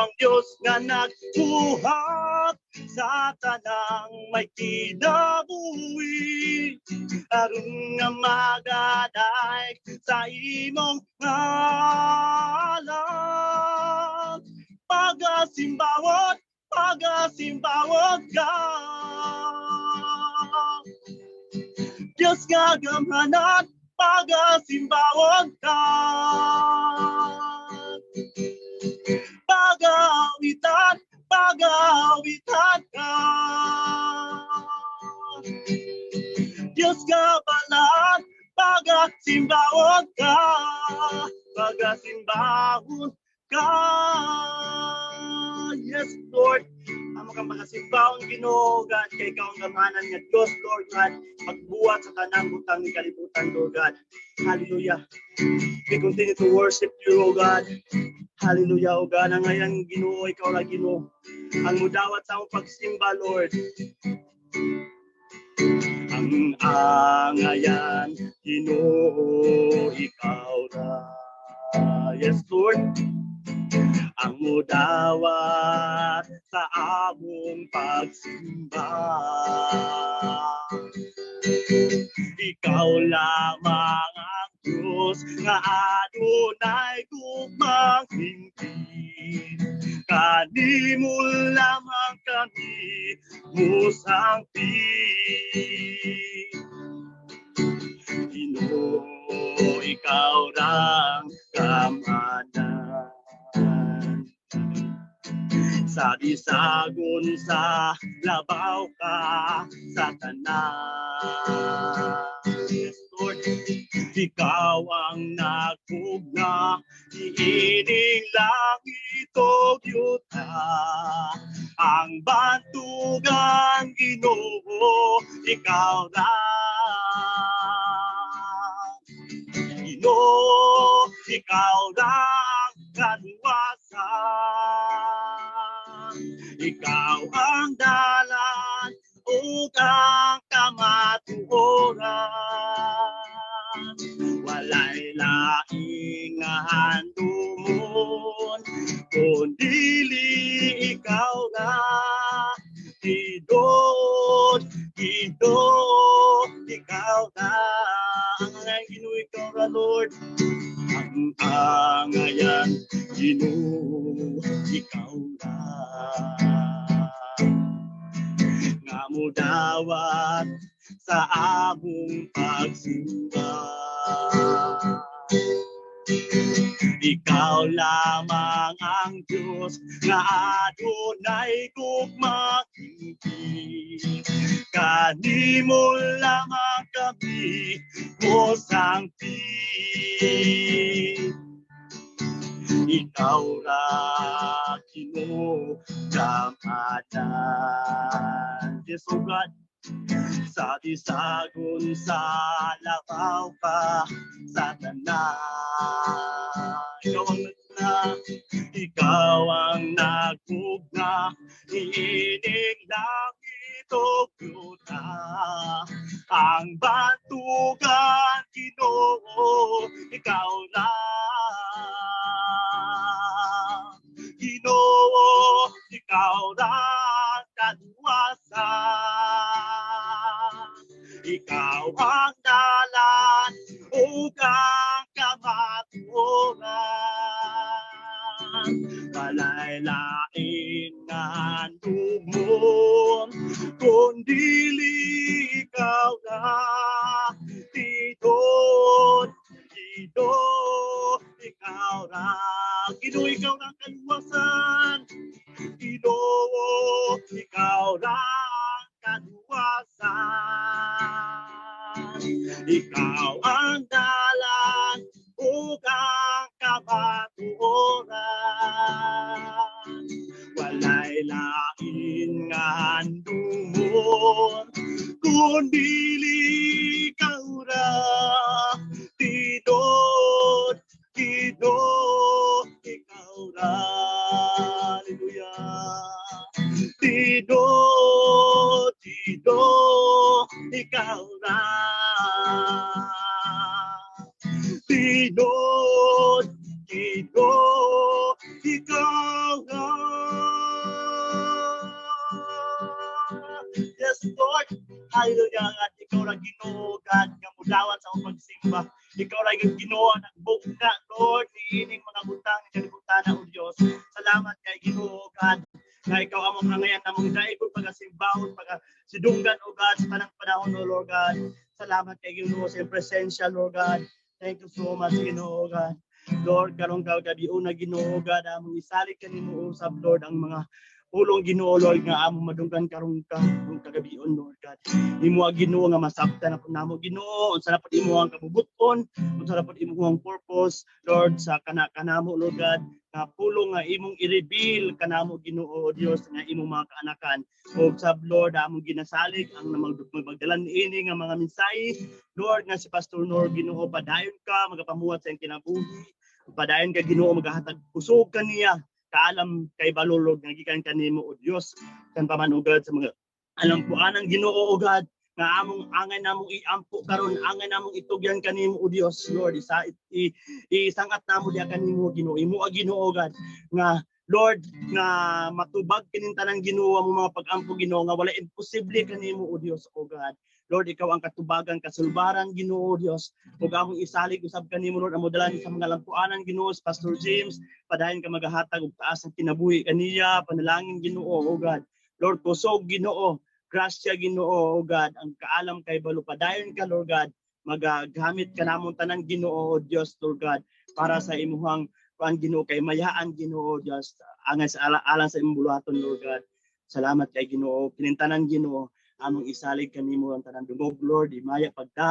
Ang Diyos nga nagbuhat sa tanang may kinabuhi aron nga magadaig sa imong ngalan. Pagasimbawot, pagasimbawot ka, Diyos nga gamhanan, pagasimbawot ka. Pagawitan, pagawitan ka, Diyos nga balaan, pagasimbawon ka, pagasimbahon ka. Yes, Lord. Amo kang pagasimbahon, Ginoo God, kay ikaw ang gamhanan nga Diyos, Lord God, magbuhat sa tanang butang ni kalibutan, Lord God. Hallelujah. We continue to worship you, O God. Hallelujah, O God. Ang ngayon, Ginoo, ikaw ra, Ginoo, ang mudawat sa among pagsimba, Lord. Ang angayan, Ginoo, ikaw ra. Yes, Lord. Ang mudawat sa among pagsimba. Ikaw lamang ang Diyos nga adunay gugmang hingpit. Kanimo lamang kami musangpit. Ginoo, ikaw rang gamhanan. Sa bisagon sa labaw ka sa tanan. Yes, Lord. Ikaw ang nagpugna, iining langit ug yuta. Ang bantugan, Ginoo, ikaw ra. Ginoo, ikaw ra ang kaluwasan. Ikaw ang dalan ug ang kamatuoran. Walay laing nga handumon kun dili ikaw ra. Ginoo, Ginoo, ikaw ra. Ang angayan, Ginoo, ikaw ra, Lord. Ang angayan, Ginoo, ikaw ra. Nga mudawat sa among pagsimba. Ikaw lamang ang Diyos nga adunay gugma hingpit. Kanimo lamang kami mosangpit. Ikaw ra, Ginoo, gamhanan. Yes, oh God, sa bisagon sa labaw ka sa tanan. Ikaw ang na, ikaw ang nagpugna, iining langit ug yuta. Ang bantugan, Ginoo, ikaw ra. Ginoo, ikaw ra ang kaluwasan. Ikaw ang dalan ug ang kamatuoran. Walay lain nga handumon kun dili ikaw ra. Tidon, Ginoo, ikaw ra. Ginoo, ikaw ra ang kaluwasan. Ginoo, ikaw ra ang kaluwasan. Ikaw ang dalan ug ang kamatuoran. Walay lain nga handumon kun dili ikaw ra. Tidon, Ginoo, ikaw ra. Hallelujah. Tidon, Ginoo, ikaw ra. Tidon, Ginoo, ikaw ra. Hallelujah, God. Ikaw ra, Ginoo, God, nga mudawat sa among pagsimba. Ikaw ra, Ginoo, nagbugna, Lord, niining mga butang ni kalibutan, O Dios. Salamat kay Ginoo, God, nga ikaw among hangayan, among daigod pagasimbahon, pagasidunggan, O God, sa tanang panahon, O Lord God. Salamat kay Ginoo sa iyong presensya, Lord God. Thank you so much, Ginoo God. Lord, karong gabi una, Ginoo God, among isalig kanimo usab, Lord, ang mga pulong, Ginoo, Lord, nga among madunggan karong kagabion, Lord God. Imo ang, Ginoo, nga masabtan na pud namo, Ginoo, unsa na pud imo ang kabubut-on, unsa na pud imo ang purpose, Lord, sa kana kanamo, Lord God, nga pulong nga imong i-reveal kanamo, Ginoo Dios, nga imong mga kaanakan. Ug sab, Lord, among ginasalig ang magdala niini nga mga mensahe, Lord, nga si Pastor Nor. Ginoo, padayon ka magapamuhat sa iyang kinabuhi. Padayon ka, Ginoo, magahatag kusog kaniya, kaalam kay balulog nga gikan kanimo, O Dios. Kan pa man, O God, sa mga alampuanan, Ginoo, O God, nga among angay namong iampo karon, angay namong itugyan kanimo, O Dios, Lord, isa isangat namo diha kanimo, Ginoo. Imo ang, Ginoo God, nga Lord, nga matubag kining tanan, Ginoo, among mga pag-ampo, Ginoo, nga wala imposible kanimo, O Dios, O God. Lord, ikaw ang katubagan, kasulbaran, Ginoo Dios. Ug among isalig usab kanimo, Lord, ang modalan sa mga lampuanan, Ginoo, si Pastor James. Padayon ka magahatag og taas ng kinabuhi kaniya, panalangin, Ginoo, O God. Lord, kusog, Ginoo, grasya, Ginoo, O God, ang kaalam kay balo. Padayon ka, Lord God, magagamit ka namong tanan, Ginoo, O Dios, Lord God, para sa imuhang kuan, Ginoo, kay mayaan, Ginoo Dios, angan sa alang sa imong buluhaton, Lord God. Salamat kay Ginoo. Kining tanan, Ginoo, among isalig kanimo ang tanan. Dungog, Lord, imaya pagdahan.